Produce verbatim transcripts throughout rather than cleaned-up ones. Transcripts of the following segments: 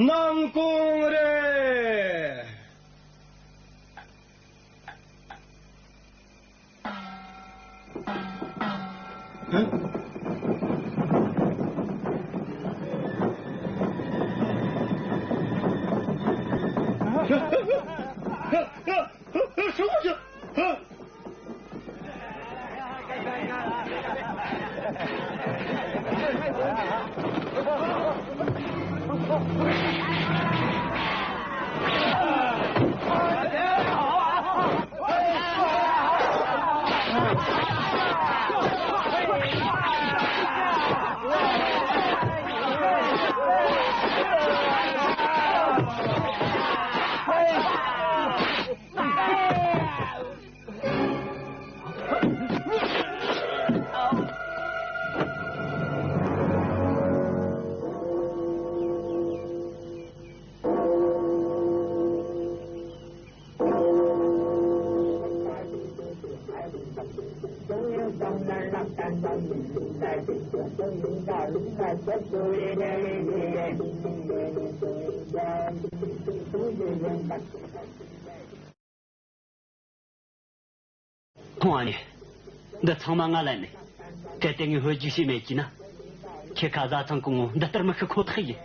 ནང་ཀོང་རེད། ཁོང་ཨ་ནི། འདི་ཚང་མ་ང་ལན་ནི། གལ་ཏེ་ངས་ཧོལ་རྒྱུག་བྱས་མེད་ཀྱིས་ན། ཁྱེད་ཁ་བཟའ་ཚང་གི་ངོ་འདི་ལྟར་མི་ཤི་ཁོ་ཐག་ཡིན།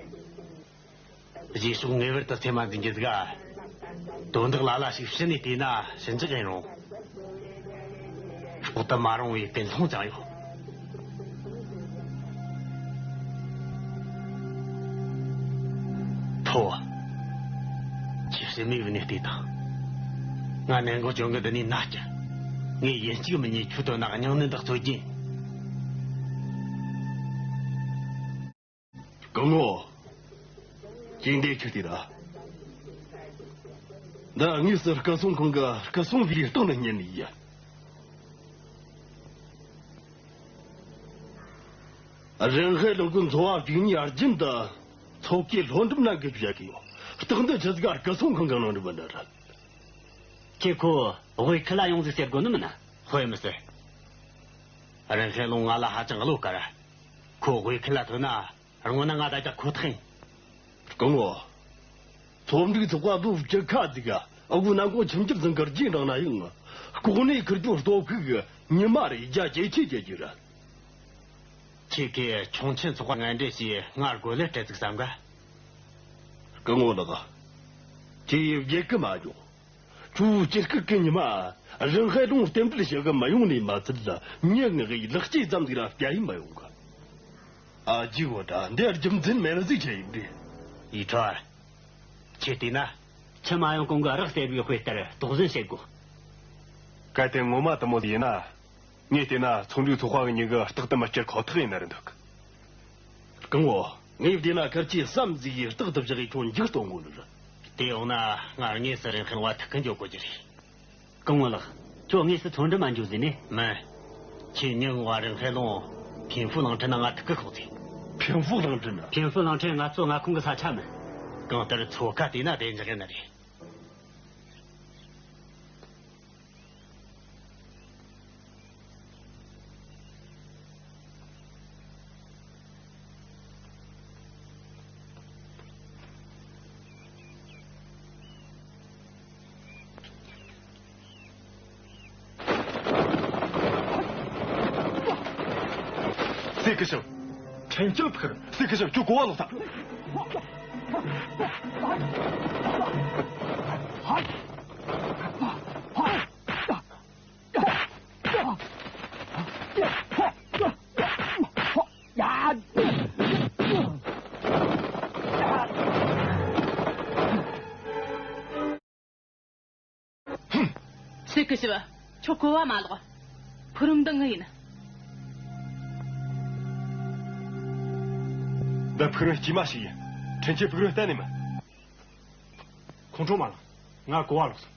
རྗེས་ཕྱོགས་ངེས་པར་དུ་ཚེ་མ་འཛིན་གྱི་ཟིག་ཨ། དོན་དག་ལ་ལ་ཞིག་ཕྱི་ནས་བལྟས་ན་ཞི་འཇགས་ཡིན་རུང་། ལྐོག་ཏུ་མ་རུང་བའི་ཀུན་སློང་ཀྱང་ཡོད། ཕོ། ཁྱེད་སེམས་མེད་བུད་ནས་བལྟས་དང་། ང་ནན་གོ་ཅོང་གི་འདི་ནས་ན་སྐྱ། ངས་ཡིན་གཅིག་མིན་གཉིས་ཁྱོད་དོན་ན་སྙིང་ནད་འདི་གཙོ་རྒྱུ་ཡིན། སྐུ་ངོ། ཅིག་འདི་ཁྱོད་དེ་ར། འདི་དངོས་སུ་སྐུ་སྲུང་ཁང་གི་སྐུ་སྲུང་བའི་སྟེང་ནས་ཉན་ནི་ཡིན། རིན་ཧའེ་ལུང་གི་འཚོ་བ་བཅུ་གཉིས་རྒྱུན་དུ་མཚོ་ཁའི་ལྷོ་འགྲམ་ན་འགུལ་བཞག་གི་ཡོད། རྟགས་འདི་ཆི་ཟིག་ག་སྐུ་སྲུང་ཁང་གི་ནང་འགྲམ་འདི་རེད། ཁྱེད་ཁོ་དབུས་ཁུལ་ལ་ཡོང་ཟིག་ཟེར་དགོས་ནི་མིན་ན། དཔེ་མི་སྲིད། རིན་ཧའེ་ལུང་ང་ལ་ཧ་ཅང་བློ་དཀར། ཁོ་དབུས་ཁུལ་ལ་ཐོན་ན། རང་ན་ང་ད་ཅག་ཁོ་ཐག་ཡིན། སྐུ་ངོ། ཚོ་འབྲུག་ཚོགས་པ་ལོ་བཅུ་ཁ་ཟིག་ཨ་དབུ་ནང་གོ་ཁྱིམ་རྒྱུད་ཚང་གི་རྗེས་འབྲང་ན་ཡང་། ལྐོག་ནས་ཁུར་རྒྱུ་སྟོབས་ཤུགས་ཉི་མ་རེ་རྒྱ་ཇེ་ཆེ་ཇེ་ཆེ་ར། ཁྱེད་ཀྱིས་ཁྱུང་ཆེན་ཚོགས་པ་ངན་འདྲེ་ཞེས་ང་རྒོལ་ལས་སྤྲད་ཚུགས་བསམ་ག། སྐུ་ངོ་ལགས། ཁྱེད་ཡིས་བརྗེད་གི་མ་འཇོག། ཁྱོད་སྤྱི་སྐུད་ཀྱི་ཉི་མ་རིན་ཧའེ་ལུང་རྟེན་འབྲེལ་བྱེད་གི་མ་ཡོང་ནས་མ་ཚད། མྱི་ངག་གི་ལག་སྐྱེས་ཙམ་ཟིག་ར་བསྐྱལ་ཡིན་མ་ཡོང་གི། ཨ་ཇི་གོ་ད་འདི་རྒྱུ་མཚན་མེད་ཟིག་ཆེ་ཡིན་པས། ཡིད་ཁྲ། ཁྱེད་བལྟས་ན། ཆུ་མ་ཡོང་གོང་གི་རག་སྟེར་བའི་དཔེ་ལྟར་དོགས་ཟོན་བྱེད་དགོས། གལ་ཏེ་ངོ་མ་དེ་མོ་ཡིན་ན། ངས་བལྟས་ན་ཚོ་འབྲུག་ཚོགས་པ་གི་མྱི་གིས་རྟག་ཏུ་མི་སྐྱུར་ཁོ་ཐག་ཡིན་ན་རེད་འདུག། སྐུ་ངོ། ངས་བལྟས་ན་ཁུར་ཆོས་བསམ་གཟིགས་ཡིས་རྟག་ཏུ་བཞག་གི་ཁྱོད་འཇིགས་གཏོང་གོ་ནི་རེད། དེ་ཡོང་ན་ང་དངོས་སུ་རིན་ཧའེ་ལུང་ང་ཐུག་གི་འགྱོ་དགོས་རྒྱུ་རེད། སྐུ་ངོ་ལགས། ཁྱོད་དངོས་སུ་མཚོ་འགྲམ་མ་འགྱོ་ཟེར་ནས། མིན། ཁྱེད་ཉིན་ངོ་རིན་ཧའེ་ལུང་ཕིན་ཧྥུ་གླིང་ཕྲན་ན་ང་ཐུག་གི་ཤོག་ཟེར། ཕིན་ཧྥུ་གླིང་ཕྲན་ན། ཕིན་ཧྥུ་གླིང་ཕྲན་ང་ཚོ་མངའ་ཁོངས་ཀྱི་ས་ཆ་མིན། གང་ལྟར་མཚོ་ཁ་བལྟས་ན་བདེ་འཇགས་ཡིན་ནི་རེད། སེ་ཁི་ཞང་། ཕྲན་སྐྱབས་ཕུར། སེ་ཁི་ཞང་། ཁྱོད་གོ་བ་ལོག་ཐལ། སེ་ཁི་ཞབས། ཁྱོད་གོ་བ་མ་ལོག། ཕུག་རོན་འདི་ངི་ཡིན། འདི་ཕུག་རོན་དཀྱུས་མ་ཞིག་ཡིན། ཕྲན་ཆེ་ཕུག་རོན་གཏན་ནས་མིན། ཁོང་ཁྲོ་མ་ལངས། ང་གོ་བ་ལོག་སོང་།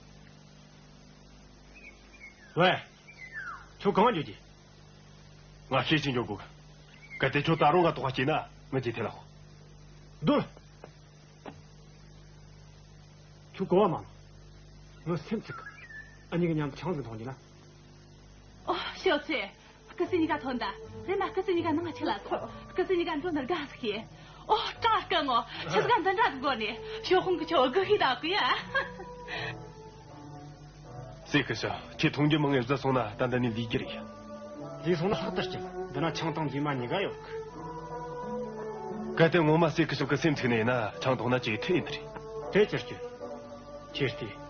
ཝེ། ཁྱོད་གང་འགྱོ་རྒྱུ། ང་ཤེས་ཀྱི་འགྱོ་དགོས་གི། གལ་ཏེ་ཁྱོད་ད་རུང་ང་དོགས་པ་སྐྱེས་ན་མི་ཚེ་ཐལ་ལ་ཤོག། སྡོད། ཁྱོད་གོ་བ་མ་ལོག། ངའི་སེམས་ཚིག། འུ་གཉིས་ཀ་མཉམ་དུ་ཆང་ཟིག་འཐུང་རྒྱུ་ན། ཨོ། ཞའོ་ཚེ། སྐུ་སྲས་གཉིས་ཀ་ཐོན་ད། རེམ་མ་སྐུ་སྲས་གཉིས་ཀ་ནང་ང་ཁྲིད་ལ་སོང་། སྐུ་སྲས་གཉིས་ཀ་འགྲོ་ནི་དགའ་ཟིག་བྱོས། ཨོ། ཀྲང་སྐུ་ངོ་། ཆི་ཟིག་ག་འདི་འདྲ་ཟིག་དགོས་ནི། ཞའོ་ཧུང་གིས་ཁྱོ་སྒུག་བྱས་བསྡད་གོ་ཡ། སྲས་སྐུ་ཞབས། ཁྱེད་འཐུང་རྒྱུ་མང་ངེ་བཟས་སོང་ན་ད་འདི་ནས་ལུས་རྒྱུ་རེད། ལུས་སོང་ན་ལྷག་ཏུ་སྐྱིད། འདི་ན་ཆང་དང་མཛེས་མ་གཉིས་ཀ་ཡོད་གི། གལ་ཏེ་ངོ་མ་སྲས་སྐུ་ཞབས་ཀྱི་སེམས་ཚིག་ནི་ཡིན་ན། ཆང་འཐུང་ན་ཇེ་ཐུ་ཡིན་ནི་རེད། དེ་ཅི་སྐྱོན། ཁྱེད་ལྟོས།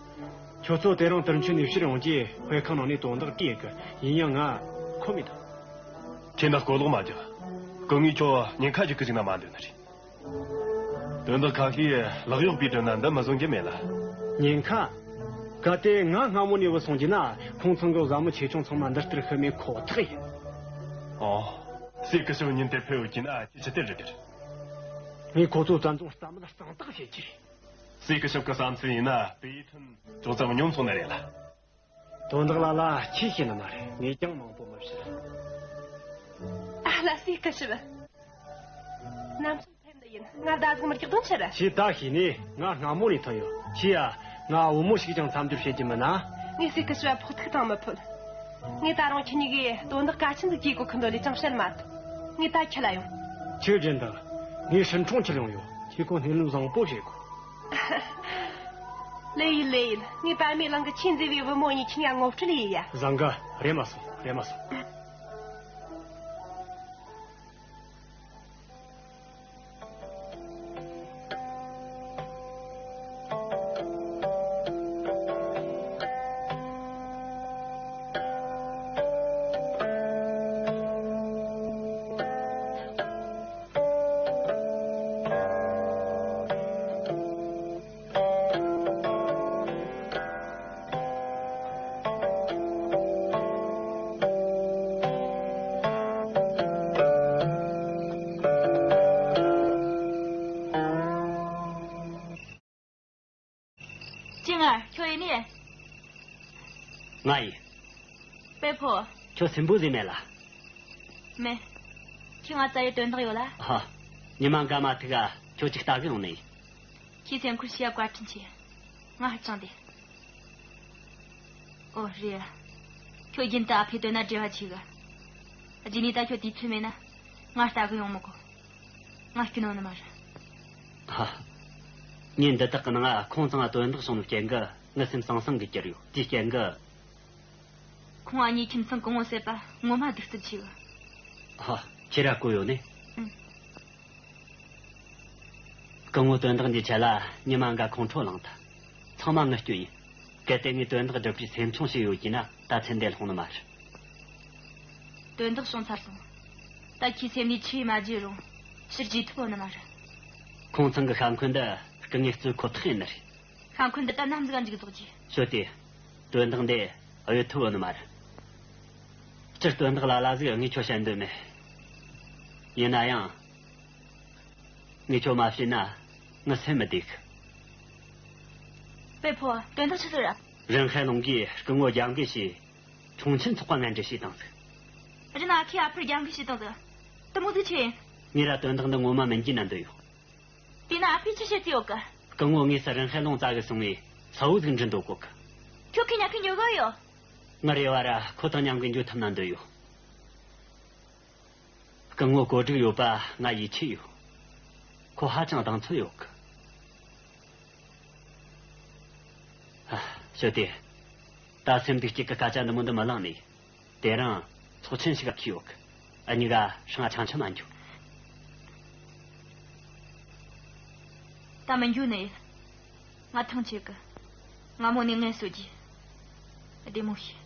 ཁྱོད་ཚོ་དེ་རིང་དུར་མཆོད་ནས་ཕྱིར་ཡོང་རྗེས་དཔེ་ཁང་ནང་ནས་དོན་དག་དྲིས་ཡོད་གི། ཡིན་ཡང་ང་ཁོམ་མེད་དོ། ཁྱེད་འདི་གོ་ལོག་མ་རྒྱག། སྐུ་ངོས་ཁྱོད་ཉེན་ཁ་ཞིག་གི་ཞིག་ན་མ་འདོད་ནི་རེད། དོན་དག་ཁ་ཤས་ལག་གཡོག་པས་བསྒྲུབས་ན་འདི་མི་བཟོ་རྒྱུ་མེད་ལ། ཉེན་ཁ། གལ་ཏེ་ང་སྔ་མོ་ནས་བུད་སོང་རྒྱུ་ན། ཁོང་ཚང་གི་བཟའ་མི་ཆེ་ཆུང་ཚང་མ་འདི་ལྟར་ཤི་མེད་ཁོ་ཐག་ཡིན། ཨོ། སྲས་སྐུ་ཞབས་ཉིན་དེར་ཕེབས་ཡོད་རྒྱུ་ན་ཁྱེད་ཅི་ལྟར་རེད་དེར། ངས་ཁོ་ཚོ་བཙན་བཟུང་རྩ་མེད་གཙང་དག་བྱེད་རྒྱུ་རེད། སྲས་སྐུ་ཞབས་ཀྱི་བསམ་ཚུལ་ཡིན་ན་དེའི་ཐོན་ཅུང་ཙམ་སྙོམས་སོང་ནི་རེད་ལ། དོན་དག་ལ་ལ་ཁྱོས་ཤེས་ནི་མ་རེད། ངས་ཀྱང་མང་པོ་མི་བཤད། ཨ་ལ། སྲས་སྐུ་ཞབས། ནམ་ཚོད་ཕེབས་ནི་ཡིན། ང་ཟླ་ཟིག་མི་རྒྱག་དོན་ཆི་རེད། ཁྱོས་ད་ཤེས་ནི། ང་སྔ་མོ་ནས་ཐོན་ཡོད། ཁྱོས་ཡ་ང་བུ་མོ་ཞིག་ཀྱང་མཚམས་སྦྱོར་བྱེད་རྒྱུ་མིན་ན། ངས་སྲས་སྐུ་ཞབས་ཕོག་ཐུག་དང་མི་ཕོད། ངས་ད་རུང་ཁྱེད་གཉིས་ཀས་དོན་དག་གལ་ཆེན་ཟིག་བྱེད་དགོས་ཁུ་འདོད་ལས་ཅང་བཤད་མ་ཐུབ། ངས་ད་ཁྲིད་ལ་ཡོང་། ཁྱོས་རྒྱུན་དུ། ངས་ཧྲིན་ཁྲོང་ཁྲིད་ཡོང་ཡོད། ཁྱོས་ཁོ་སྣེ་ལེན་བཟང་པོ་བྱེད་དགོས། ལེ་ཡིན། ལེ་ཡིན། ངས་པད་མའི་གླིང་གི་ཆེས་མཛེས་པའི་བུ་མོ་གཉིས་ཁྱེད་གཉིས་ངོ་སྤྲོད་ཡེ་ཡ། བཟང་གི། རེམ་མ་སོང་། རེམ་མ་སོང་། ཅིན་ཨར། ཁྱོད་ཡིན་ནི། ང་ཡིན། པེ་ཕོ། ཁྱོད་སུན་པོ་ཟིག་མེད་ལ། མེད། ཁྱོས་ང་བཙལ་ཡེ་དོན་དག་ཡོད་ལ། ཧ། ཉི་མ་འགའ་མ་ཐུག་ག་ཁྱོད་ཅིག་ལྟ་གི་ཡོང་ནི་ཡིན། ཁྱོས་སེམས་ཁུར་བྱས་ཡ་བཀའ་དྲིན་ཆེ། ང་ཧ་ཅང་བདེ། ཨོ་རེད། ཁྱོད་རྒྱུན་དུ་ཨ་ཕས་དོན་ན་འབྲེལ་བ་ཆེ་གི། རྗེས་ནས་ད་ཁྱོད་དུས་ཚོད་མེད་ན་ང་ལྟ་གི་ཡོང་མི་དགོས། ང་སྐྱོན་ཡོད་ནི་མ་རེད། ཧ། ཉིན་འདི་དག་གི་ནང་ང་ཁོང་ཚང་ང་དོན་དག་བྱུང་ནོ་རྐྱེན་གིས་ངའི་སེམས་ཟང་ཟིང་གི་གྱུར་ཡོད། དེའི་རྐྱེན་གིས། ཁོང་ང་གཉིས་ཁྱིམ་ཚང་གི་ངོ་ཟེར་བ་ངོ་མ་གདུག་རྩུབ་ཆེ་གི། ཧ། ཁྱེད་ར་གོ་ཡོད་ནི། ཨང་། སྐུ་ངོ་དོན་དག་འདིའི་ཆེད་ལ་ཉི་མ་འགའ་ཁོང་ཁྲོ་ལངས་ཐལ། ཚང་མ་ངའི་སྐྱོན་ཡིན། གལ་ཏེ་ངས་དོན་དག་སྒྲུབ་པའི་སེམས་ཆུང་བྱས་ཡོད་རྒྱུ་ན་ད་ཚེ་འདིར་ལྷུང་ནི་མ་རེད། དོན་དག་བྱུང་ཚར་སོང་། ད་ཁྱོས་སེམས་ནས་འཆི་བས་མ་བརྗེད་རུང་ཕྱིར་བརྗེད་ཐུབ་ཡོད་ནི་མ་རེད། ཁོང་ཚང་གི་ཤ་འཁོན་འདི་སྐུ་ངོས་རྩོད་ཁོ་ཐག་ཡིན་ནི་རེད། ཤ་འཁོན་འདི་ད་ནམ་ཟིག་ག་མཇུག་རྫོགས་རྒྱུ། ཤོད་དེ། དོན་དག་འདི་གཡོལ་ཐུབ་ཡོད་ནི་མ་རེད། སྤྱིར་དོན་དག་ལ་ལ་ཟིག་ངས་ཁྱོད་བཤད་འདོད་མེད། ཡིན་ན་ཡང་། ངས་ཁྱོད་མ་བྱས་ན་ངའི་སེམས་མི་བདེ་གི། པེ་ཕོ། དོན་དག་ཆི་ཟིག་རེད། རིན་ཧའེ་ལུང་གིས་སྐུ་ངོ་རྒྱབ་འགལ་བྱས། ཁྲུང་ཆིན་ཚོགས་པ་ངན་འབྲེལ་བྱས་བཏང་ཟིག། རེད་ན་ཨ་ཁུས་ཨ་ཕར་རྒྱབ་འགལ་བྱས་བཏང་ཟིག། དེ་མོ་ཟིག་ཆི་ཡིན། ངས་ར་དོན་དག་འདི་ངོ་མ་མིན་རྒྱུ་ན་འདོད་ཡོད། དེས་ན་ཨ་ཕས་ཆི་བཤད་རྩིས་ཡོད་གི། སྐུ་ངོ་དངོས་སུ་རིན་ཧའེ་ལུང་བཙལ་གི་སོང་ངས་གསལ་བོ་ཟིག་འབྲི་འདོད་གོ་གི། ཁྱོད་ཁོའི་ཉལ་ཁར་འགྱོ་གི་ཡོད། ངའི་རེ་བ་ར་ཁོ་དང་མཉམ་གི་འགྱོ་ཐུབ་ན་འདོད་ཡོད། སྐུ་ངོ་བཀོད་སྒྲིག་ཡོད་པ་ང་ཡིད་ཆེས་ཡོད། ཁོ་ཧ་ཅང་གདེང་ཚོད་ཡོད་གི། ཨ། ཤོད་དེ། ད་སེམས་སྡུག་སྐྱེད་གི་སྐད་ཆ་འདི་མོ་འདི་མི་ལངས་ནས། དེ་རིང་ཚོགས་ཆེན་ཞིག་ག་འཁེལ་ཡོད་གི། འུ་གཉིས་ཀ་ཧྲང་ང་ཆང་ཆུ་མ་འགྱོ། ད་མི་འགྱོ་ནི་ཡིན། ང་ཐང་ཆད་གི། སྔ་མོ་ནས་ངལ་གསོ་རྒྱུ། བདེ་མོ་བྱོས།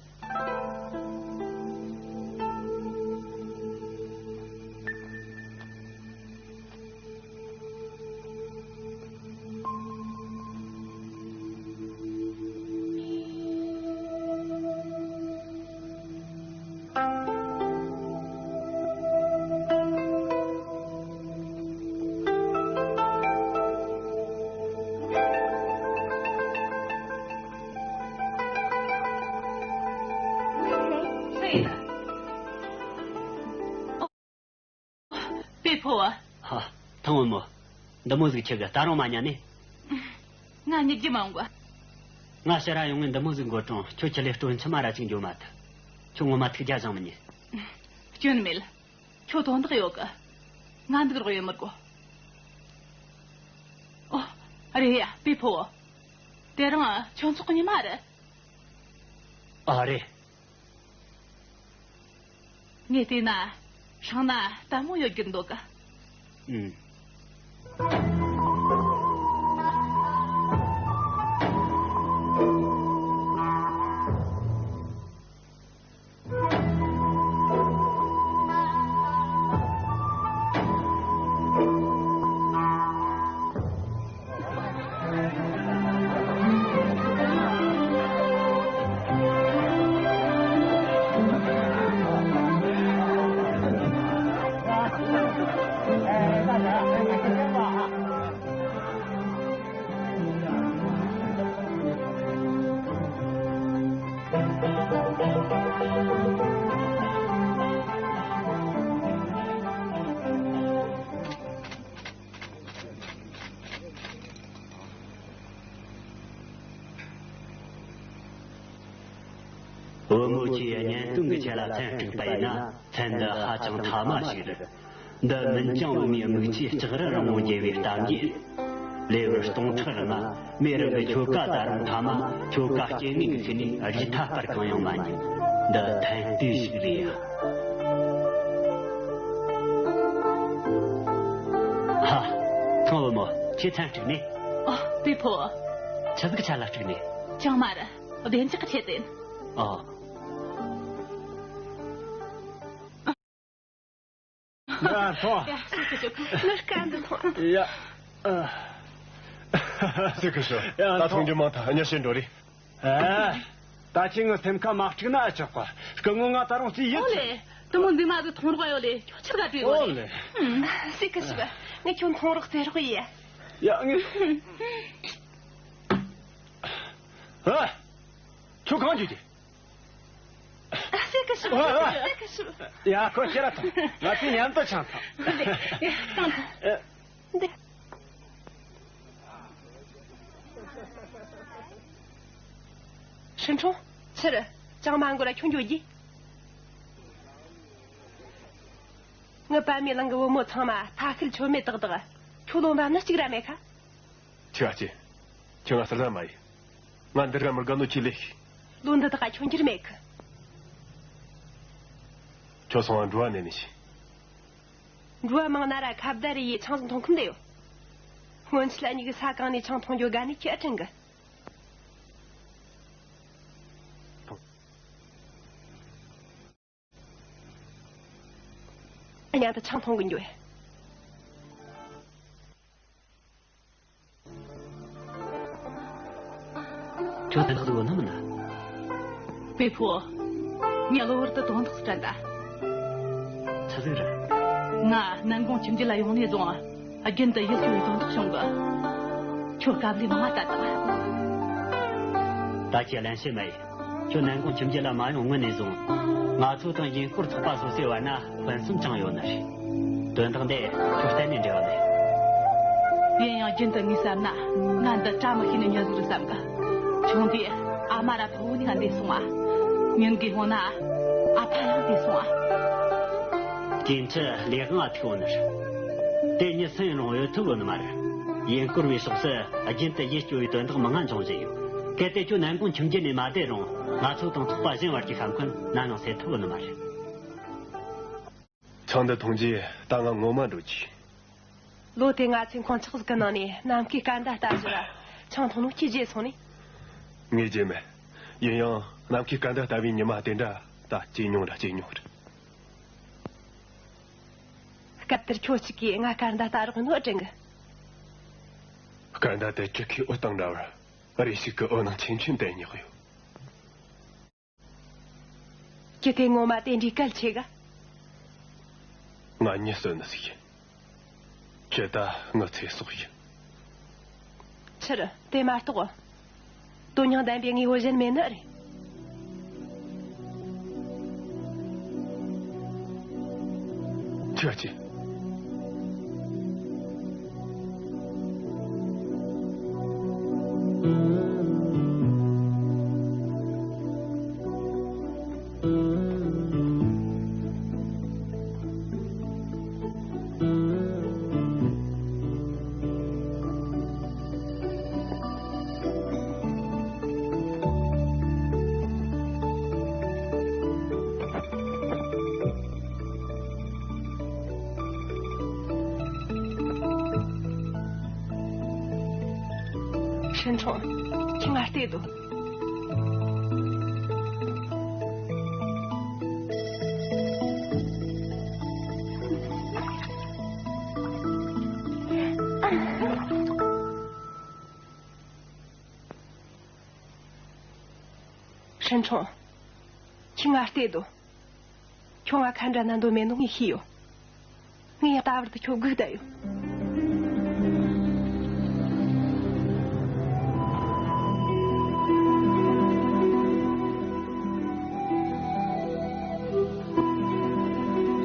པེ་ཕོ་བ། ཧ། ཐང་བུ་མོ། འདི་མོ་ཟིག་ཁྱེད་ཀྱིས་ད་རུང་མ་ཉལ་ནི། ང་ཉལ་རྒྱུ་མ་འོང་གི། ང་ཕྱིར་ར་ཡོང་ངས་འདི་མོ་ཟིག་འགོར་རུང་ཁྱོད་ཁྲིད་ལས་སྤྲོ་འཆམ་མ་ར་ཅིག་འགྱོ་མ་ཐུབ། ཁྱོད་ངོ་མ་ཐུགས་རྒྱལ་བཞེངས་མི་ཉན། སྐྱོན་མེད། ཁྱོད་དོན་དག་ཡོད་གི། ང་འདུག་རོགས་ཡོད་མི་དགོས། ཨོ། རེད་ཡ། པི་ཕོ། དེ་རིང་ཁྱོད་ཚོགས་ཉི་མ་རེད། ཨ་རེད། ངས་བལྟས་ན་ཧྲང་ན་ལྟད་མོ་ཡོད་རྒྱུར་འདོད་གི། ཨུམ། བུ་མོ་ཁྱེད་གཉེན་སྟོན་གྱི་ཆེད་ལ་ཚན་དཀྲུགས་པ་ཡིན་ན། ཚན་འདི་ཧ་ཅང་ཐ་མ་ཞིག་རེད། འདི་མིན་ཅང་བུད་མེད་མིག་ཆུའི་ལྕགས་རི་རིང་མོ་རྒྱས་པའི་གཏམ་རྒྱུད། ལེའུ་སྟོང་ཕྲག་ལྔ། མེ་རི་གི་ཁྱོ་ག་ད་རུང་ཐ་མ་ཁྱོ་ག་སྐྱེ་དངོས་ཀྱི་ཁུ་ནས་རིགས་ཐ་སྤར་གང་ཡང་མ་ཉན། འདི་ཐན་ལྟོས་ཤིག་རེད་ཡ། ཧ། ཚང་བུ་མོ། ཁྱེད་ཚན་དཀྲུགས་ནས། ཨོ། པི་ཕོ། ཆི་ཟིག་ཆ་ལ་དཀྲུགས་ནས། ཅང་མ་རེད། བདེ་འཇགས་ཀྱི་ཆེད་དུ་ཡིན། ཨོ། ཡ། ཐོ། ཡ། ཤོག་གི་ཤོག་གི། ལར་ཀ་འདི་ཐོ། ཡ། ཨ། ཤོག་གི་ཤོག། ཡ། ད་ཐོ། མཐོང་རྒྱུ་མང་ཐལ། གཉེར་བྱེད་འགྲོ་རེ། ཨ། ད་ཁྱེད་ངའི་སེམས་ཁ་མ་དཀྲུགས་ན་ཨེ་ཆོག་གི། སྐུ་ངོ་ང་ད་རུང་རྩིས་ཡིད་ཆེས། ཨོ་ལེ། དེ་མོ་འདི་མ་ཟིག་མཐོང་རོགས་ཡོད་ལེ། ཁྱོད་ཆི་ག་བྲིས་ཡོད་ལེ། ཨོ་ལེ། ཤོག་གི་ཤོག་གི། ངས་ཁྱོད་མཐོང་རོགས་རྩེ་རོགས་ཡེ། ཡ། ངས། ཨ། ཁྱོད་གང་འགྱོ་རྒྱུ། ཨ། ཤོག་གི་ཤོག་གི། ཨ། ཨ། ཤོག་གི་ཤོག་གི། ཡ། ཁོ་ཁྱེར་ར་ཐོངས། ང་ཚོས་མཉམ་དུ་ཆང་འཐུང་། འདི། ཡ། ཐོངས་ཐོངས། ཨ། འདི། ཧྲིན་ཁྲོང་། ཕྱིར། ཅང་མ་འགོར་ར་ཁྱོད་འགྱོ་རྒྱུས། ངའི་པད་མའི་གླིང་གི་བུ་མོ་ཚང་མ་ཐ་ཤལ་མཆོད་མེ་ཏག་ཏག། ཁྱོད་བློ་འབབ་ནི་གཅིག་ར་མེད་ཁ། ཁྱོས་ཨ་ཅེ། ཁྱོས་ང་ཟེར་ས་མ་ཡིན། ང་འདིར་ར་མི་དགའ་ནོ་ཁྱོས་ལོས་ཤེས། ལོ་འདི་དག་ག་ཁྱོད་འགྱུར་མེད་གི། ཁྱོད་སོང་བ་འགྲོ་བ་ནས་ནས་ཤི། འགྲོ་བ་མང་ན་ར་ཁ་བརྡ་རེ་ཡས་ཆང་ཟིག་འཐུང་ཁོམ་བསྡད་ཡོད། སྔོན་ཆད་ལ་གཉིས་ཀྱིས་ས་གང་ནས་ཆང་འཐུང་རྒྱུ་དགའ་ནས་ཁྱོས་ཨེ་དྲན་གི། མཉམ་དུ་ཆང་འཐུང་གི་འགྱོ། ཁྱོད་དོན་དག་ཟིག་ཡོད་ནི་མིན་ན། པེ་ཕོ། ངས་གློ་བུར་དུ་དོན་དག་ཟིག་དྲན་ད། ཆི་ཟིག་རེད། ང་ནན་གུང་ཁྱིམ་རྒྱུད་ལ་ཡོང་ནས་བཟུང་། རྒྱུན་དུ་ཡིད་སྐྱོ་བའི་དོན་དག་བྱུང་གི། ཁྱོད་སྐབས་ལས་མང་བ་ལྟ་དང་། ད་ཁྱེད་གླེན་བཤད་མ་ཡེད། ཁྱོད་ནན་གུང་ཁྱིམ་རྒྱུད་ལ་མ་ཡོང་སྔོན་ནས་བཟུང་། ང་ཚོ་དང་གཡས་སྐོར་ཚོགས་པ་སོ་སོའི་བར་ན་སྤུན་གསུམ་ཅང་ཡོད་ནི་རེད། དོན་དག་འདི་ཁྱོད་གཏན་ནས་འབྲེལ་བ་མེད། ཡིན་ཡང་རྒྱུན་དུ་ངས་བསམ་ན། ང་འདི་བཀྲ་མི་ཤིས་ནི་མྱི་ཟིག་རེད་བསམ་གི། ཆུང་དུས་ཨ་མ་ར་ཕུ་བོ་གཉིས་ཀ་འདས་སོང་ང་། ཉིན་འགའི་སྔོན་ན་ཨ་ཕ་ཡང་འདས་སོང་ང་། སྐྱེ་འཕྲལ་ལས་དབང་ཐུག་ཡོད་ནི་རེད། དེ་མྱི་སུ་ཡིན་རུང་གཡོལ་ཐབས་ཡོད་ནི་མ་རེད། གཡས་སྐོར་བའི་ཕྱོགས་སུ་རྒྱུན་དུ་ཡིད་སྐྱོ་བའི་དོན་དག་མང་ང་འབྱུང་བཞིན་ཡོད། གལ་ཏེ་ཁྱོད་ནན་གུང་ཁྱིམ་རྒྱུད་ནས་མ་བསྡད་རུང་། ང་ཚོ་དང་ཚོགས་པ་གཞན་བར་གྱི་ཤ་འཁོན་ནམ་ཡང་སེལ་ཐུབ་ཡོད་ནི་མ་རེད། ཆང་འདི་འཐུང་རྗེས་ད་ང་ངོ་མ་འགྲོ་རྒྱུས། ལོ་དེ་ང་ཚོའི་འཁོན་ཆགས་ཟིག་གི་ནང་ནས་ནམ་མཁའི་སྐར་མདའ་ལྟ་བཞིན་ར་ཆང་འཐུང་ནོ་ཁྱོས་བརྗེད་སོང་ནི། ངས་བརྗེད་མེད། ཡིན་ཡང་ནམ་མཁའི་སྐར་མདའ་ལྟ་བུའི་ཉི་མ་དེ་འདྲ་ད་ཇེ་ཉུང་ར་ཇེ་ཉུང་རེད། སྐབས་དེར་ཁྱོད་གཅིག་གིས་ང་སྐར་མདའ་ལྟ་རོགས་ཡེད་ནོ་ཨེ་དྲན་གི། སྐར་མདའ་དེ་ཁྱོད་ཀྱི་འོད་དང་འདྲ་བར་རེ་ཞིག་གི་འོད་སྣང་ཆེན་ཆེན་བསྟན་ཉོག་ཡོད། ཁྱོད་དེ་ངོ་མ་དེ་འདྲའི་གལ་ཆེ་ག། ང་མྱི་གསོད་ནི་ཟིག་ཡིན། ཁྱོད་ད་ངའི་ཚེ་སྲོག་ཡིན། ཕྱིར་དེ་མ་གཏོགས། དོན་སྙིང་ལྡན་པའི་དངོས་པོ་གཞན་མེད་ནི་རེད། ཁྱོད་ཀྱིས། ཧྲིན་ཁྲུང་། ཁྱོས་ང་བལྟས་སྡོད། ཧྲིན་ཁྲུང་། ཁྱོས་ང་བལྟས་སྡོད། ཁྱོད་ང་ཁ་འདྲ་ན་འདོད་མེད་ནོ་ངས་ཤེས་ཡོད། ངས་ཡང་ད་བར་དུ་ཁྱོད་སྒུག་བསྡད་ཡོད།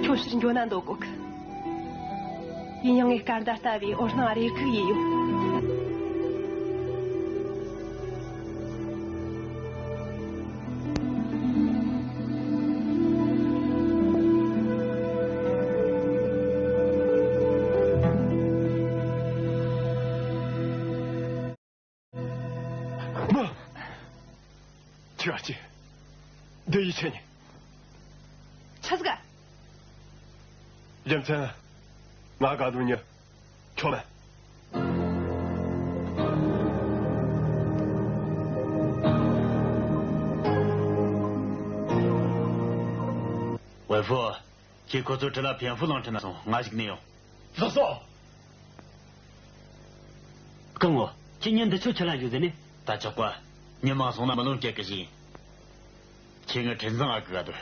ཁྱོད་ཕྱིར་འགྱོ་ན་འདོད་གོ་གི། ཡིན་ཡང་ངས་སྐར་མདའ་ལྟ་བུའི་འོད་སྣང་རེ་སྒུག་ཡས་ཡོད། མ། ཁྱོས་ཅི། འདི་ཡིད་ཆེས་ནི། ཆི་ཟིག་རྒྱུ་མཚན། ང་དགའ་འདུག་ནི། ཁྱོད་མིན། ཝེ་ཧྥུ། ཁྱོས་ཁོ་ཚོའི་ཁྲི་ལ་ཕིན་ཧྥུ་གླིང་ཕྲན་ན་སོང་། ང་ཞིག་ནས་ཡོང་། ལགས་སོ། སྐུ་ངོ། ཁྱོས་ཉིན་འདི་ཆོ་ཁྲིད་ལ་འགྱོ་ཟེར་ནི། ད་ཆོག་ག། ཉི་མ་སོང་ན་མི་ལོན་སྐད་གི་ཞིག་ཡིན། ཁྱོས་ངའི་ཁྲིན་ཚང་ང་སྒུག་ག་སྡོད།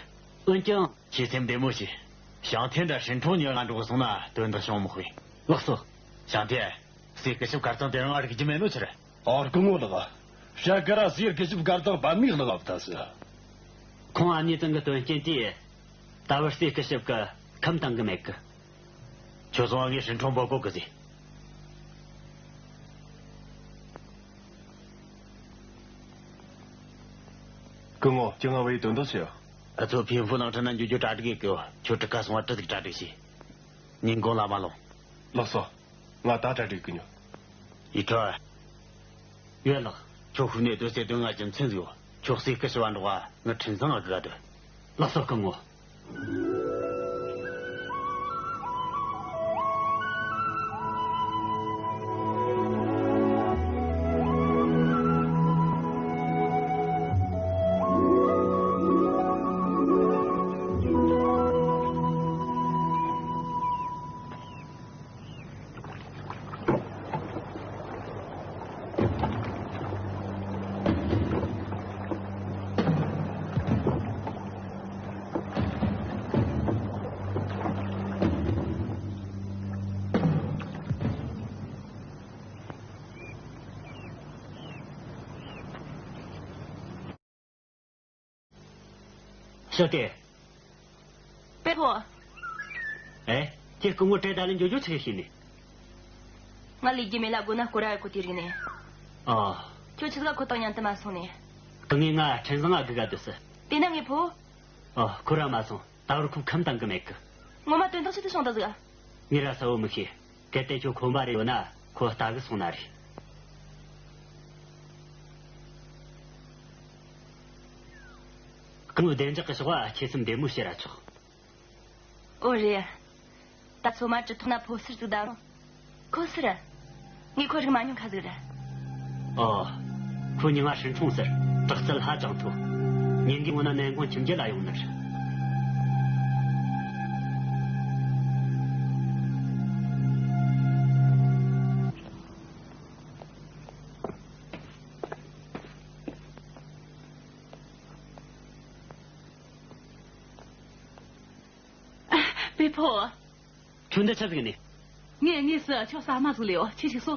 འོན་ཀྱང་། ཁྱོས་སེམས་བདེ་མོ་བྱོས། ཞང་ཐེན་དང་ཧྲིན་ཁྲུང་གཉིས་ང་འགྲོགས་སོང་ན་དོན་དག་བྱུང་མི་དཔེ། ལགས་སོ། ཞང་ཐེན། སྲས་སྐུ་ཞབས་དཀར་གཙང་དེ་རིང་ང་རིག་རྒྱུ་མེད་ནོ་ཆི་རེད། ཨ། སྐུ་ངོ་ལགས། བྱ་དགའ་ར་སྲས་སྐུ་ཞབས་དཀར་གཙང་པདྨས་བརླག་བཏང་ཟིག་ཁོང་ཨ་མྱེས་ཚང་གི་དོན་རྐྱེན་དེས་ད་བར་སྲས་སྐུ་ཞབས་གི་ཁམས་བཏང་གི་མེད་གི། ཁྱོད་སོང་ངས་ཧྲིན་ཁྲུང་འབོད་གོ་གི་ཟེར། སྐུ་ངོ། ཁྱོས་ང་བོས་དོན་དག་ཆེ། ཨུ་ཚོ་ཕིན་ཧྥུ་གླིང་ཕྲན་ན་འགྱོ་རྒྱུ་གྲ་སྒྲིག་ཡེ་གི་ཡོད། ཁྱོད་གྲུ་ཁ་སོང་ང་གྲི་ཟིག་གྲ་སྒྲིག་བྱོས། ཉིན་གུང་ལ་མ་ལོངས། ལགས་སོ། ང་ད་གྲ་སྒྲིག་གི་ཡོད། ཡི་ཁྲོ། ཡོད་ལགས། ཁྱོད་ཤུལ་ནས་སྡོད་ཟེར་དོན་ང་རྒྱུ་མཚན་ཟིག་ཡོད། ཁྱོད་སྲས་སྐུ་ཞབས་འགྲོགས་ང་ཁྲིན་ཚང་ང་སྒུག་ག་སྡོད། ལགས་སོ་སྐུ་ངོ། ཞོགས་ཏེ། པེ་ཕོ། ཨེ། ཁྱོས་སྐུ་ངོ་བྲེལ་ད་ལན་འཇོ་འཇོ་ཆི་ཟིག་བྱས་ནས། ང་ལས་རྒྱུ་མེད་ལ་སྒོ་ན་སྐོར་ར་ཡོད་གོ་དུས་རིག་ནས། ཨ། ཁྱོད་ཆི་ཟིག་ག་ཁོ་དང་མཉམ་དུ་མ་སོང་ནས། དེ་ངས་ང་ཁྲིན་ཚང་ང་སྒུག་ག་སྡོད་ཟེར། དེ་ན་ངའི་ཕོ། ཨ། ཁོ་ར་མ་སོང་། ད་བར་ཁོ་ཁམས་བཏང་གི་མེད་གི། ངོ་མ་དོན་དག་ཆི་ཟིག་བྱུང་བཏང་ཟིག་ག། ངས་ར་གསལ་བོ་མི་ཤེས། གལ་ཏེ་ཁྱོད་ཁོམ་པ་རེ་ཡོད་ན་ཁོ་ལྟ་གི་སོང་ན་རེད། སྐུ་ངོ་བདེ་འཇགས་ཀྱི་ཕྱོགས་ཁྱོས་སེམས་བདེ་མོ་བྱོས་ར་ཆོག། ཨོ་རེད། ད་ཚོད་མ་གྲི་ཐོག་ན་ཕོ་གསར་ཟིག་བདའ་རུང་། ཁོ་སུ་རེད། ངས་ཁོ་རིག་མ་མྱོང་ཁ་ཟིག་རེད། ཨོ། ཁོའི་མྱིང་ང་ཧྲིན་ཁྲུང་ཟེར། དྲག་རྩལ་ཧ་ཅང་མཐོ། ཉིན་འགའི་སྔོན་ན་ནན་གོང་ཁྱིམ་རྒྱུད་ལ་ཡོང་ནི་རེད། པེ་ཕོ། ཁྱོད་འདི་ཆི་ཟིག་ནས། ངས་དངོས་སུ་ཁྱོད་ཟ་མ་ཟིག་ལས་ཡོད། ཁྱོས་ཅིག་ཟོ།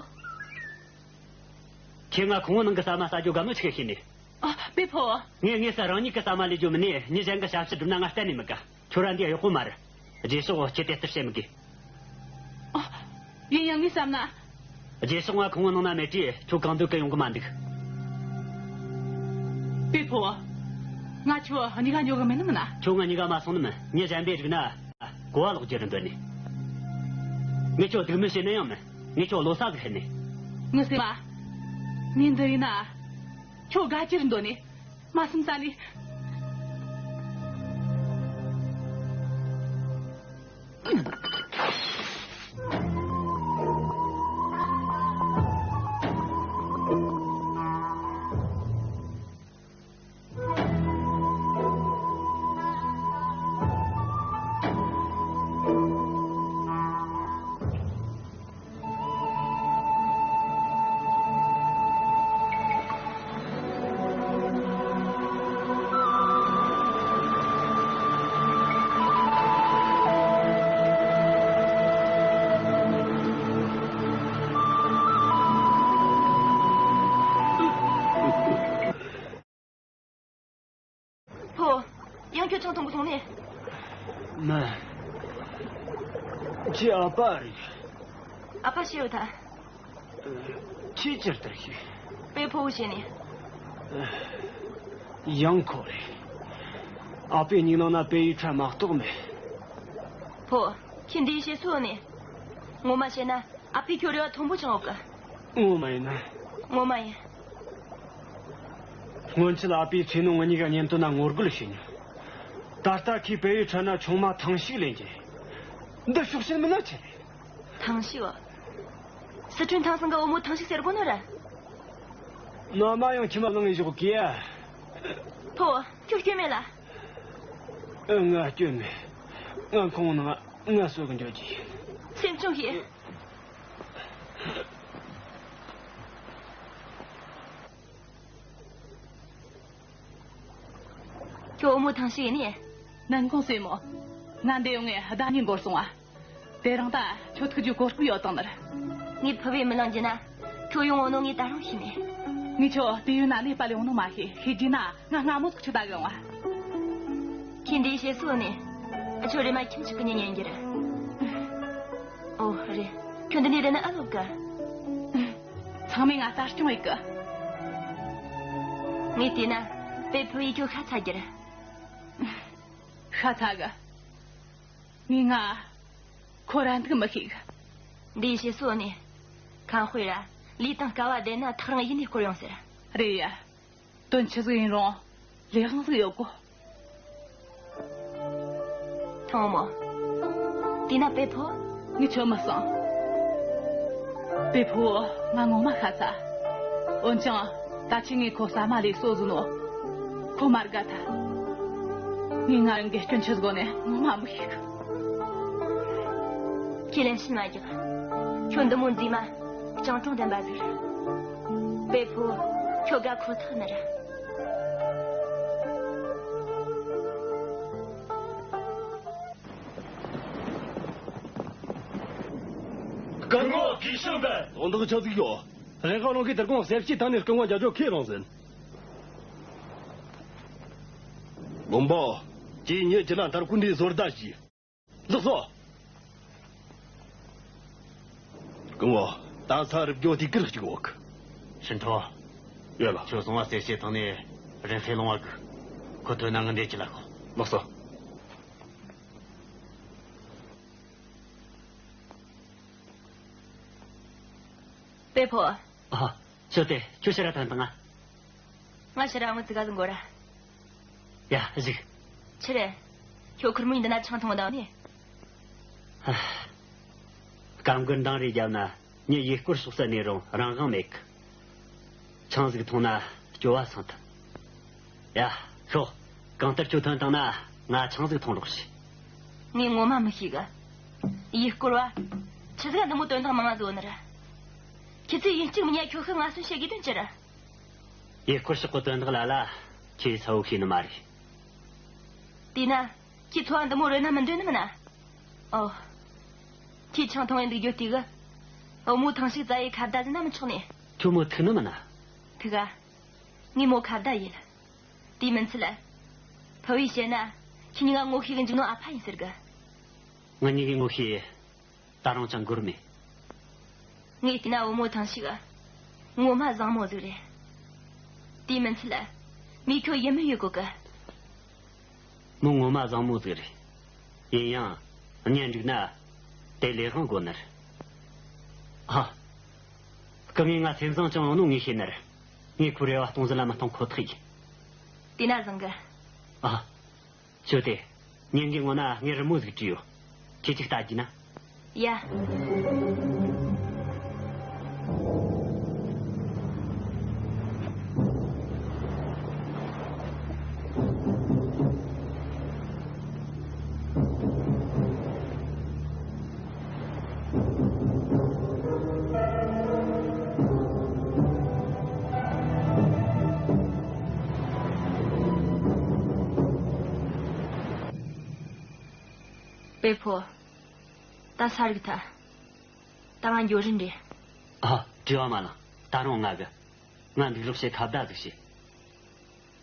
ཁྱོས་ང་ཁང་བའི་ནང་གི་ཟ་མ་ཟ་རྒྱུ་དགའ་ནོ་ཆི་གི་ཤེས་ནས། ཨ། པེ་ཕོ། ངས་དངོས་སུ་རང་ཉིད་ཀྱི་ཟ་མ་ལས་རྒྱུ་མིན་ནས། མྱི་གཞན་གྱི་ཞབས་ཕྱི་སྒྲུབ་ན་ང་གཏན་ནས་མི་དགའ། ཁྱོད་ར་འདི་གཡོག་པོ་མ་རེད། རྗེས་ཕྱོགས་ཁྱོས་དེ་ལྟར་བཤད་མི་དགོས། ཨ། ཡིན་ཡང་ངས་བསམ་ན། རྗེས་ཕྱོགས་ང་ཁང་བའི་ནང་ན་མེད་དུས་ཁྱོད་གང་འདོད་གི་ཡོང་གི་མ་འདུག། པེ་ཕོ། ང་ཁྱོད་གཉིས་ཀ་ཉོ་གི་མིན་ནི་མིན་ན། ཁྱོད་ང་གཉིས་ཀ་མ་སོང་ནི་མིན། མྱི་གཞན་པས་རིག་ན། གོ་བ་ལོག་རྒྱུ་རེད་འདོད་ནི། ངས་ཁྱོད་སྡིགས་དམོད་བྱས་ནི་ཡང་མིན། ངས་ཁྱོད་བློ་གསལ་ཟིག་ཤོད་ནི། ངའི་སེམས་མ། ངས་འདི་ཡིན་ན། ཁྱོད་དགའ་རྒྱུ་རེད་འདོད་ནི། མ་སེམས་ས་ལི། ཆང་འཐུང་གི་སོང་ནས། མ། ཁྱེད་ཨ་ཕ་རེད། ཨ་ཕ་ཤི་ཡོད་ད། ཁྱེད་ཅི་ལྟར་ཤེས། པེ་ཕོ་བོ་བྱས་ནས། ཡང་ཁོ་རེད། ཨ་ཕའི་སྙིང་ནང་ན་པེ་ཡི་ཁྲ་མ་གཏོགས་མེད། ཕོ། ཁྱེད་འདི་བཤད་སྲོལ་ནས། ངོ་མ་བཤད་ན་ཨ་ཕས་ཁྱོད་རེ་བ་མཐོན་པོ་བཅངས་ཡོད་གི། ངོ་མ་ཡིན་ན། ངོ་མ་ཡིན། སྔོན་ཆད་ཨ་ཕས་ཚེ་ནོ་ང་གཉིས་ཀ་གཉེན་དོན་ན་ངོ་རྒོལ་བྱས་མྱོང་། ད་ལྟ་ཁོས་པེ་ཡི་ཁྲ་ན་ཆུང་མ་ཐང་ཞིག་ལེན་གྱི། འདི་ཕྱོགས་ཞེན་མིན་ན་ཆི་རེད། ཐང་ཞིག་ཨོ། སི་ཁྲོན་ཐང་སང་གི་བུ་མོ་ཐང་ཞིག་ཟེར་གོ་ནི་རེད། ནོ་མ་ཡང་ཁྱིམ་མ་ལངས་བཞག་གི་ཡ། ཕོ། ཁྱོད་སྐྱོན་མེད་ལ། ཨ། ང་སྐྱོན་མེད། ང་ཁོང་ནང་ང་སོ་གི་འགྱོ་རྒྱུ་ཡིན། སེམས་ཆུང་བྱོས། ཁྱོད་བུ་མོ་ཐང་ཞིག་ཡིན་ནི། ནན་གོང་སྲས་མོ། ང་འདི་ཡོང་ངས་ཟླ་གཉིས་འགོར་སོང་ང་། དེ་རིང་ད་ཁྱོད་ཐུག་རྒྱུ་གོ་སྐབས་ཡོད་དང་ནི་རེད། ངས་ཕུ་བོས་མི་ལང་རྒྱུ་ན། ཁྱོད་ཡོང་འོ་ནོ་ངས་ད་རུང་ཤེས་ནས། ངས་ཁྱོད་དུས་ཡུན་ན་ནས་པ་ལས་འོ་ནོ་མ་ཤེས། ཤེས་རྒྱུ་ན་ང་སྔ་མོ་ཟིག་ཁྱོད་ད་གི་ཡོང་ང་། ཁྱེད་འདི་བཤད་སྲོལ་ནས། ཁྱོད་རེ་མ་ཁྱིམ་ཆག་གི་ཉིན་ཡིན་རྒྱུ་རེད། ཨོ་རེད། ཁྱོད་འདི་ནས་རེ་ན་ཨ་ལོ་གི། ཚང་མས་ང་ལྟ་སྐྱོང་ཡེད་གི། ངས་བལྟས་ན་པེ་ཕུ་བོས་ཁྱོད་ཤ་ཚ་རྒྱུ་རེད། ཤ་ཚ་གི། ངས་ང་ཁོ་ར་འདུག་མི་ཤེས་གི། འདི་བཤད་སྲོལ་ནས། ཁང་དཔེ་ར་ལུས་དང་སྐལ་བ་ལྡན་ན་ཐག་རིང་ཡུལ་ནས་བསྐོར་ཡོང་ཟེར། རེད་ཡ། དོན་ཆི་ཟིག་ཡིན་རུང་ལས་དབང་ཟིག་ཡོད་གོ། ཐང་མོ། དེས་ན་པེ་ཕོ། ངས་ཁྱོད་མི་གསང་། པེ་ཕོ། ང་ངོ་མ་ཤ་ཚ། འོན་ཀྱང་ད་ཁྱེད་ངས་ཁོ་ཟ་མ་ལས་གསོ་ཟིན་ནོ། ཁོ་མ་དགའ་ཐལ། ངས་ང་རང་གི་སྐྱོན་ཆི་ཟིག་ནས་ངོ་མ་མི་ཤེས་གི། ཁྱེད་ལན་ཕྱིན་མ་རྒྱག། ཁྱོད་འདི་མོ་མཛེས་མ་སྤྱང་གྲུང་ལྡན་པ་ཟིག་རེད། པེ་ཕོ། ཁྱོད་དགའ་ཁོ་ཐག་ནི་རེད། སྐུ་ངོ་གུས་ཕྱག་འབུལ། དོན་དག་ཆི་ཟིག་ཡོད། རེ་ཁ་ལོང་གིས་དུར་ཁུང་གསེར་སྐྱེས་ཐང་ནས་སྐུ་ངོ་རྒྱབ་ཕྱོགས་ཁས་བླངས་ཟིན། མགོན་པོ། ཁྱེད་ཉིད་ཀྱི་ལ་མཐར་ཀུན་འདིའི་བཟོ་ལྟ་བྱས། ལགས་སོ། སྐུ་ངོ། ད་ས་རུབ་རྒྱུ་དེ་ཀིར་གཅིག་འོག། ཕྱིན་ཐོ། ཡོད་ལ། ཁྱོད་སོང་བ་གསེར་སྐྱེས་ཐང་ནས་རིན་ཧྥེ་ལོང་བ་གི། ཁོ་ཐོན་ན་ངི་འདྲེ་ཅི་ལ་ཁོ། ལགས་སོ། པེ་ཕོ། ཨ། ཞོ་ཏེ། ཁྱོད་ཕྱིར་ར་ཐོན་དང་ང་། ང་ཕྱིར་ར་ངོ་ཙི་ག་ཟིག་འགོར་ར། ཡ། གཟིགས། ཆི་རེད། ཁྱོད་ཁུར་མོ་ཡིན་འདི་ན་ཆང་འཐུང་བཏང་ནི། ཨ། སྐབས་འགར་འདང་རེ་བརྒྱབ་ན་མྱི་ཡུལ་སྐོར་ཕྱོགས་སུ་གནས་རུང་རང་དབང་མེད་གི། ཆང་ཟིག་འཐུང་ན་སྐྱོ་བ་སངས་ཐུབ། ཡ། ཤོག། གང་ལྟར་ཁྱོད་ཐོན་བཏང་ན་ང་ཆང་ཟིག་འཐུང་རོགས་བྱོས། ངས་ངོ་མ་མི་ཤེས་གི། ཡུལ་སྐོར་བ་ཆི་ཟིག་འདི་མོ་དོན་དག་མང་ང་བཟོ་ནི་རེད། ཁྱེད་ཚོས་ཡིན་གཅིག་མིན་ཉག་ཁྱོད་ཤི་ང་གསོན་བྱེད་དགོས་དོན་ཅི་རེད། ཡུལ་སྐོར་ཕྱོགས་གི་དོན་དག་ལ་ལ་ཁྱེད་ཚ་བོ་ཤེས་ནི་མ་རེད། དེས་ན་ཁྱེད་འཚོ་བ་འདི་མོ་རོལ་ན་མི་འདོད་ནི་མིན་ན། ཨོ། ཁྱེད་ཆང་འཐུང་ཡིན་འདུག་རྒྱུ་དེ་གི། བུ་མོ་ཐང་ཞིག་བཙལ་ཡི་ཁ་བརྡ་ཟིན་ན་མི་ཆོག་ནི། ཁྱོད་མོ་ཐུག་ནི་མིན་ན། ཐུག་ག། ངས་མོ་ཁ་བརྡ་ཡིན། དེའི་མིན་ཚད། ཕུ་བོས་བཤད་ན། ཁྱེད་གཉིས་ཀ་ངོ་ཤེས་གི་འཇུག་ནོ་ཨ་ཕ་ཡིན་ཟེར་གི། ང་གཉིས་ཀའི་ངོ་ཤེས་ད་རུང་ཅང་འགོར་མེད། ངས་བལྟས་ན་བུ་མོ་ཐང་ཞིག་ངོ་མ་བཟང་མོ་ཟིག་རེད། དེའི་མིན་ཚད། མོས་ཁྱོད་ཡིད་སྨོན་ཡོད་གོ་གི། མོ་ངོ་མ་བཟང་མོ་ཟིག་རེད། ཡིན་ཡང་གཉེན་སྒྲིག་ན་དེ་ལས་དབང་དགོས་ནི་རེད། ཨ། སྐུ་ངོས་ང་སེམས་བཟང་ཅང་ཡོང་ནོ་ངས་ཤེས་ནི་རེད། ངས་ཁོའི་རེ་བ་སྟོང་ཟད་ལ་མི་གཏོང་ཁོ་ཐག་ཡིན། དེ་ན་བཟང་གི། ཨ། ཞོ་ཏེ། ཉིན་འགའི་སྔོན་ན་ངས་རི་མོ་ཟིག་བྲིས་ཡོད། ཁྱེད་ཅིག་ལྟ་རྒྱུ་ན། ཡ། པེ་ཕོ། ད་ས་རུབ་ཐལ། ད་ང་འགྱོ་རན་རེད། ཨ། བྲེལ་བ་མ་ལངས། ད་རུང་ང་གི། ང་འདུག་རོགས་བྱེད། ཁ་བརྡ་ཟིག་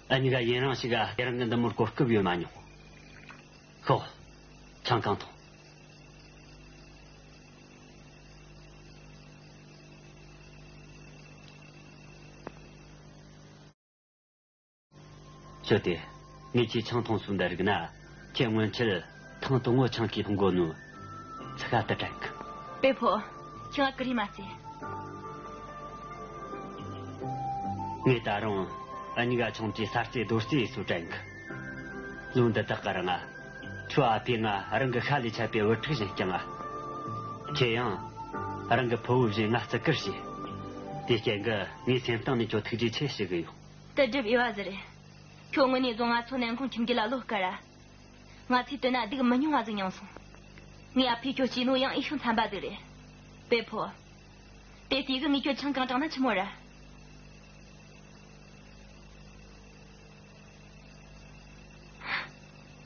བྱེད། ཨ་གཉིས་ཀ་ཡུན་རིང་ཞིག་ག་དེ་རིང་གི་འདི་མོར་གོ་སྐབས་ཡོད་མ་མྱོང་། ཤོག་ཆང་ཁང་ཐོངས། ཞུ་སྟེ། ངས་ཁྱོད་ཆང་འཐུང་སོང་འདི་རིག་ན། ཁྱེད་སྔོན་ཆད་ཐེངས་དང་པོ་ཆང་གིས་འཐུང་གོ་ནོ་ཚིག་ཁ་དེ་དྲན་གི། པེ་ཕོ། ཁྱོས་ང་ཀུ་རེ་མ་རྩེ། ངས་ད་རུང་འུ་གཉིས་ཀ་ཆུང་དུས་ས་རྩེ་རྡོ་རྩེ་ཡེད་སོ་དྲན་གི། ལོ་འདི་དག་གི་རིང་ཁྱོའི་ཨ་ཕས་ང་རང་གི་ཤ་ལས་ཆད་པའི་བུ་ཕྲུག་བཞིན་བསྐྱངས། ཁྱེད་ཡང་རང་གི་ཕུ་བོ་བཞིན་ང་བརྩི་བཀུར་བྱས། དེའི་རྐྱེན་གྱིས་ངའི་སེམས་གཏིང་ནས་ཁྱོད་ཐུགས་རྗེ་ཆེ་ཞུ་གི་ཡོད། དེ་སྒྲུབ་འོས་པ་ཟིག་རེད། ཁྱོད་དངོས་གནས་བཟུང་ང་ཚོ་ནན་ཁོང་ཁྱིམ་རྒྱུད་ལ་བློ་དཀར་ར། ང་ཚོས་བལྟས་ན་སྡུག་མི་མྱོང་བ་ཟིག་མྱངས་སོང་། ངའི་ཨ་ཕས་ཁྱོད་གཅེས་ནོ་ཡང་འོས་ཤིང་འཚམ་པ་ཟིག་རེད། པེ་ཕོ། དེ་དུས་གི་ངས་ཁྱོད་ཆང་གང་དྲངས་ན་ཆི་མོ་ར།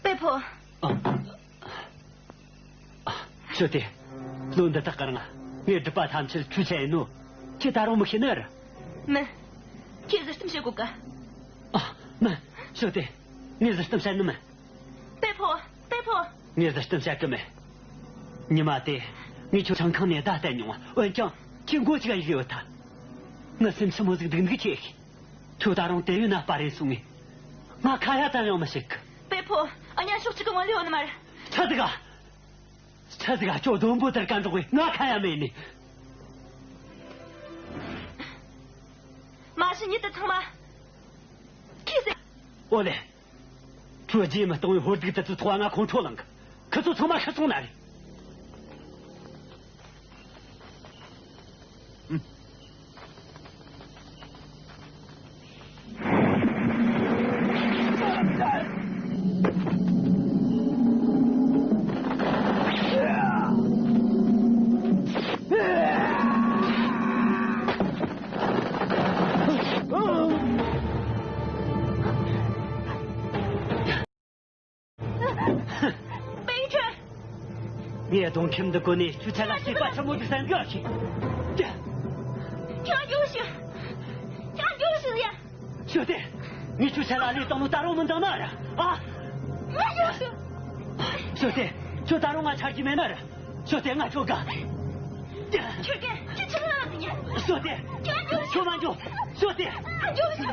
པེ་ཕོ། ཨ། ཞུ་སྟེ། ལོ་འདི་དག་གི་རིང་ངས་སྒྲུབ་པ་ཐམས་ཅད་ཁྱོས་བྱས་ཡིན་ནོ། ཁྱོས་ད་རུང་མི་ཤེས་ནི་ར། མིན། ཁྱོས་བཟོད་གསོལ་བྱེད་དགོས་གི། ཨ། མིན། ཞུ་སྟེ། ངས་བཟོད་གསོལ་བྱས་ནི་མིན། པེ་ཕོ། པེ་ཕོ། ངས་བཟོད་གསོལ་བྱེད་གི་མེད། ཉི་མ་དེ། ངས་ཁྱོད་ཆང་ཁང་ནས་བརྡ་བསྟན་མྱོང་བ། འོན་ཀྱང་ཁྱོས་མགོ་གཅིག་ག་ཡིག་ཡོད་ཐལ། ངའི་སེམས་ཆི་མོ་ཟིག་སྡུག་འདུག་ཁྱོས་ཤེས། ཁྱོད་ད་རུང་དེ་བས་ན་བར་རེད་སོང་ངས། ང་ཁ་ཡ་ཙམ་ཡང་མི་བྱེད་གི། པེ་ཕོ། ཨ་ཉ་ཕྱོགས་གཅིག་གི་ངོ་ལས་ཡོད་ནི་མ་རེད། ཆི་ཟིག་ག་ཆི་ཟིག་ག་ཁྱོད་བདུན་པོ་དེར་ག་འགྲོགས་གི། ང་ཁ་ཡ་མེད་ནི། མ་གཞི་ཉིད་དུ་ཚང་མ་ཁྱོས་ཟེར། ཨོ་ལེ། ཁྱོད་རྗེས་མི་གཏོང་བའི་ཧོར་སྡིག་དེ་ཚོའི་ཐོག་ང་ཁོང་ཁྲོ་ལངས་གི། ཁི་ཚོ་ཚང་མ་ཤི་སོང་ན་རེད། པེ་ཡིན་ཁྲོན། ངས་གདོང་ཁྱིམ་འདི་བཀོལ་ནས་ཁྱོའི་ཆེད་ལ་སྐྱེས་པ་ཆེན་མོ་ཟིག་བསད་འདུག་ཨ་ཁྱེད། ཁྱོད་འགྱོ་ཤི། ཁྱོད་འགྱོ་ཤི་ཡ། ཞུ་སྟེ། ངས་ཁྱོའི་ཆེད་ལ་ལས་བཏང་ནོ་ད་རུང་མི་འདང་ན་ར། ཨ། ང་འགྱོ་ཤི། ཞུ་སྟེ། ཁྱོད་ད་རུང་ང་ཆགས་ཀྱི་མེད་ན་ར། ཞུ་སྟེ། ང་ཁྱོད་དགའ། ཁྱོད་དགའ། ཁྱོད་ཆི་ལ་ལ་ཡ། ཞུ་སྟེ། ཁྱོད་འགྱོ་ཤི། ཁྱོད་མ་འགྱོ། ཞུ་སྟེ། ང་འགྱོ་ཤི།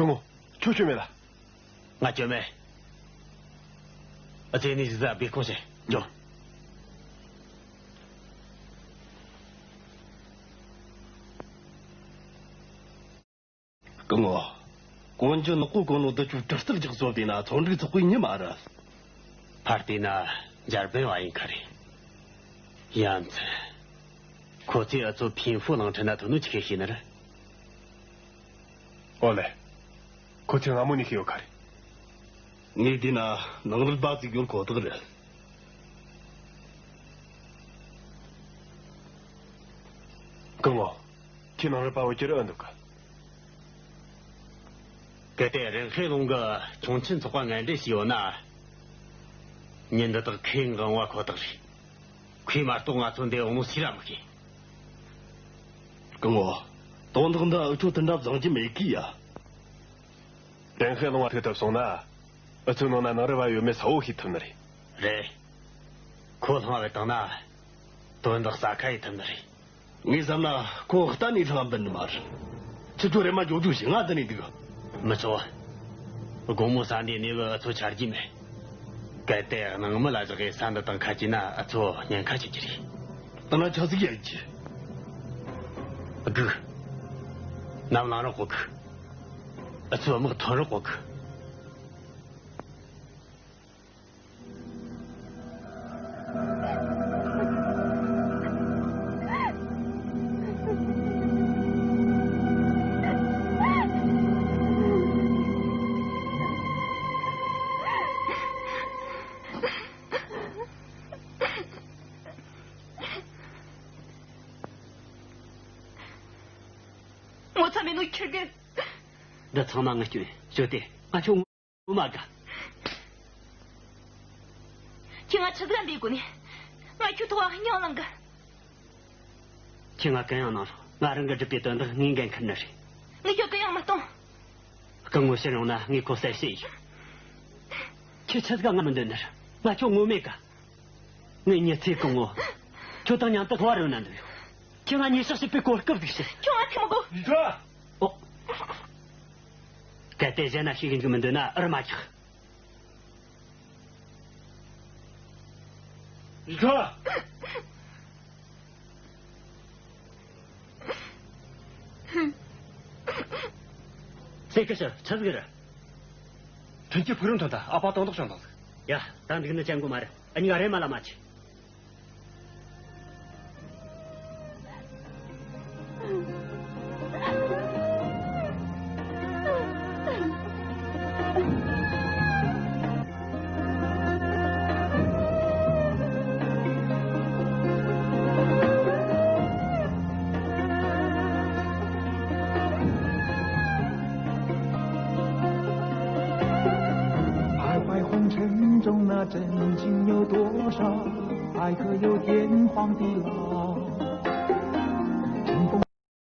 སྐུ་ངོ། ཁྱོད་སྐྱོན་མེད་ལ། ང་སྐྱོན་མེད། ཨ་ཙི་ནི་ཟིག་ཟ་བི་ཁོང་ཤེ་འཇོ། སྐུ་ངོ། གོན་རྒྱུ་ནག་པོ་གོན་ནོ་འདི་ཆུ་གྲི་རྩལ་རྒྱག་སོ་དེ་ན་ཚོང་འགྲིག་ཚོགས་པའི་མྱི་མ་རེད། ཕར་བལྟས་ན་འཇར་པན་བ་ཡིན་ཁ་རེད། ཡ་མཚན། ཁོ་ཚོས་ཨ་ཚོ་ཕིན་ཧྥུ་གླིང་ཕྲན་ན་ཐོན་ནོ་ཆི་གེ་ཤེས་ནི་རེད། ཨོ་ལེ། ཁོ་ཚོས་སྔ་མོ་ནས་ཤེས་ཡོད་ཁ་རེད། ངས་བལྟས་ན་ནང་རུལ་པ་ཟིག་ཡོད་ཁོ་ཐག་རེད། སྐུ་ངོ། ཁྱེད་ནང་རུལ་པ་བོད་ཀྱི་རུ་ཨེ་འདུག་ག་གལ་ཏེ་རིན་ཧེ་ལུང་གི་ཁྱུང་ཆེན་ཚོགས་པ་ངན་འབྲེལ་བྱས་ཡོད་ན། མྱི་འདི་དག་ཁས་འགེངས་བ་ཁོ་ཐག་རེད། ཁོས་མ་གཏོགས་ང་ཚོ་འདི་འོང་ནོ་སུས་ར་མི་ཤེས། སྐུ་ངོ། དོན་དག་འདི་འུ་ཆོ་དེ་འདྲ་བཟང་རྒྱུ་མེད་གི་ཡ། རིན་ཧེ་ལུང་བ་ཐུག་ཐུབ་སོང་ན། འུ་ཚོའི་ནང་ན་ནང་རུལ་བ་ཡོད་མེད་གསལ་བོ་ཤེས་ཐུབ་ནི་རེད། རེད། ཁོ་ལྷང་བ་བཏང་ན། དོན་དག་ས་ཁ་ཡེ་ཐུབ་ནི་རེད། ངས་བསམ་ན་ཁོ་གཏན་ནས་ལྷང་འབུད་ནི་མ་རེད། ཁྱེད་ཚོ་རེམ་མ་འགྱོ་འགྱོ་བྱེད། ང་འདི་ནས་འདུག་མི་ཆོག་དགོང་མོ་ས་འདིའི་གནས་བུ་འུ་ཚོ་ཆ་རྒྱུས་མེད། གལ་ཏེ་ནང་མི་ལ་བཞག་གི་ས་འདི་དང་ཁ་གྱེས་ན་འུ་ཚོ་ཉེན་ཁ་ཆེ་རྒྱུ་རེད། ད་ང་ཆ་ཟིག་ཡ་རྒྱུ། སྒུག་ནམ་ལངས་རོགས་གོ་གི། འུ་ཚོ་དམག་ཐོན་རོགས་གོ་གི། ངོ་ཚ་མེད་ནོ་ཁྱེར་གི། འདི་ཚང་མ་ངའི་སྐྱོན་ཡིན། ཞོ་ཏེ། ང་ཁྱོད་ངོ་མ་དགའ། ཁྱེད་ང་ཆི་ཟིག་འདི་གོ་ནི། ང་ཁྱོད་ཐོག་ག་སྙིང་ལངས་གི། ཁྱེད་ང་གུ་ཡངས་གནང་རོགས། ང་རང་གི་སྒྲུབ་པའི་དོན་དག་ངས་འགན་འཁུར་ནི་རེད། ངས་ཁྱོད་གུ་ཡངས་མི་གཏོང་། སྐུ་ངོ་ཕྱིར་ཡོང་ན་ངས་ཁོ་གསལ་བཤད་ཡིན། ཁྱེད་ཆི་ཟིག་ག་ང་མི་འདོད་ནི་རེད། ང་ཁྱོད་ངོ་མ་དགའ། ངའི་མྱི་ཚེ་གང་བོ། ཁྱོད་དང་མཉམ་དུ་ལྷོ་བ་རོལ་ན་འདོད་ཡོད། ཁྱོད་ང་ཉེས་ཤག་བྱེད་པའི་གོ་སྐབས་ཟིག་ཕྱིར། ཁྱོད་ང་ཐུག་མི་དགོས། ཡིག་ཐོག་ཨོ། གལ་ཏེ་གཞན་ན་ཤེས་གི་འཇུག་མི་འདོད་ན་འུར་མ་ཆག་ཡིག་ཐོག་སེ་ཀི་ཤི་ཆི་ཟིག་རེད། ཐོན་སྐྱེད་ཕུག་རོན་ཐོན་ཐལ། ཨ་ཕ་དོན་དག་བྱུང་དང་ཟིག་ཡ། ད་འདུག་ནི་ཅན་གོ་མ་རེད། ཨ་ཉི་ག་རེ་མ་ལ་མ་ཆི།